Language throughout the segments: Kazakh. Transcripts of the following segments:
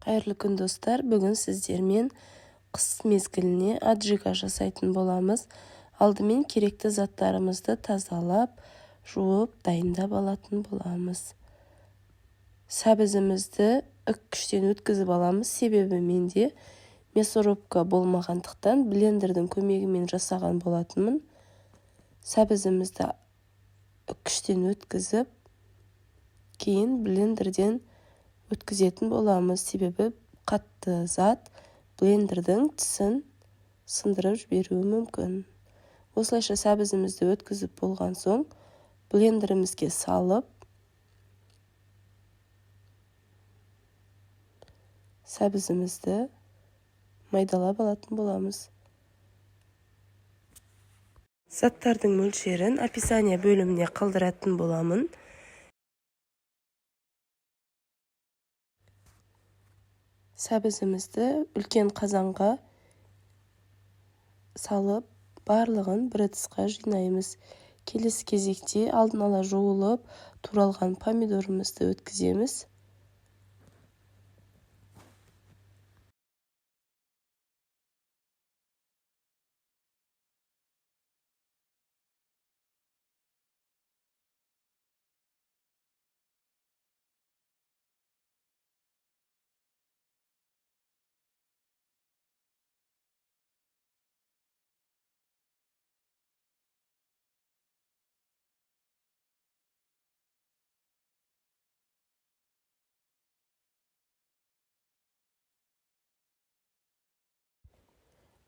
Қайырлы күн, достар! Бүгін сіздермен қыс мезгіліне аджика жасайтын боламыз. Алдымен керекті заттарымызды тазалап, жуып, дайындап алатын боламыз. Сәбізімізді үккіштен өткізіп аламыз, себебі менде мясорубка болмағандықтан, блендердің көмегімен жасаған болатынмын. Сәбізімізді үккіштен өткізіп, кейін блендерден өткізетін боламыз, себебі қатты зат блендердің тісін сындырып жіберуі мүмкін. Осылайша сәбізімізді өткізіп болған соң, блендерімізге салып, сәбізімізді майдалап алатын боламыз. Заттардың мөлшерін описание бөліміне қалдыратын боламын. Сәбізімізді үлкен қазанға салып, барлығын бір ыдысқа жинаймыз. Келесі кезекте алдын ала жуылып, туралған помидорымызды өткіземіз.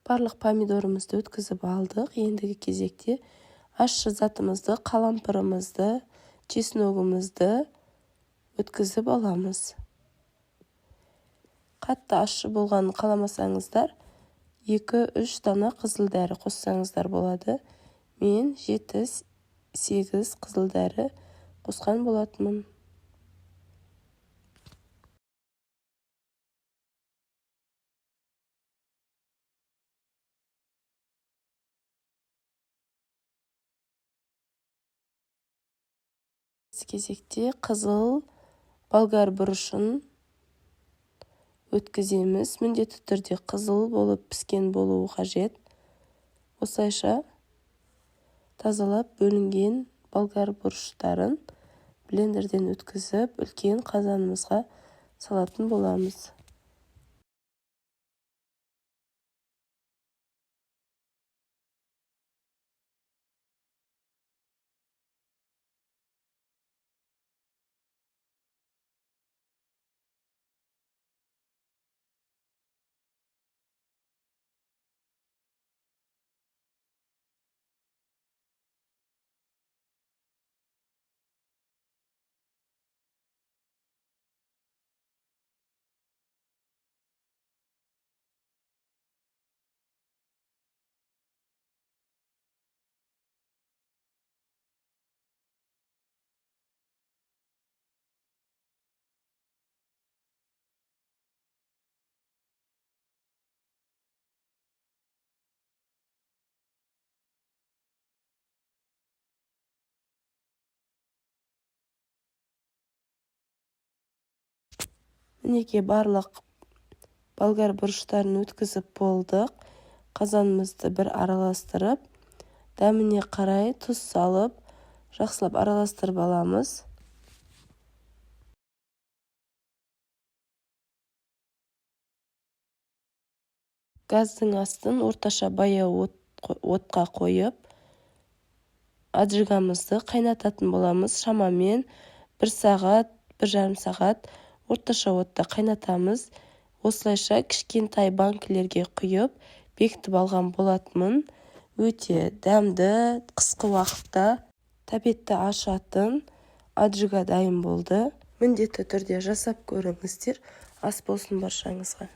Барлық помидорымызды өткізіп алдық. Ендігі кезекте ащы затымызды, қалампырымызды, чесногымызды өткізіп аламыз. Қатты ащы болғанын қаламасаңыздар, 2-3 дана қызыл дәрі қоссаңыздар болады. Мен 7-8 қызыл дәрі қосқан болатынмын. Кезекте қызыл болгар бұрышын өткіземіз. Міндетті түрде қызыл болып піскен болуы қажет. Осылайша тазалап бөлінген болгар бұрыштарын блендерден өткізіп, үлкен қазанымызға салатын боламыз. Мінекей, барлық болгар бұрыштарын өткізіп болдық. Қазанымызды бір араластырып, дәміне қарай тұз салып, жақсылап араластырып аламыз. Газдың астын орташа баяу отқа қойып, аджигамызды қайнататын боламыз. Шамамен 1 сағат, 1,5 сағат орташа отта қайнатамыз. Осылайша кішкентай банкілерге құйып, бекітіп алған болатынмын. Өте дәмді, қысқы уақытта тәбетті ашатын аджига дайын болды. Міндетті түрде жасап көріңіздер. Ас болсын баршаңызға!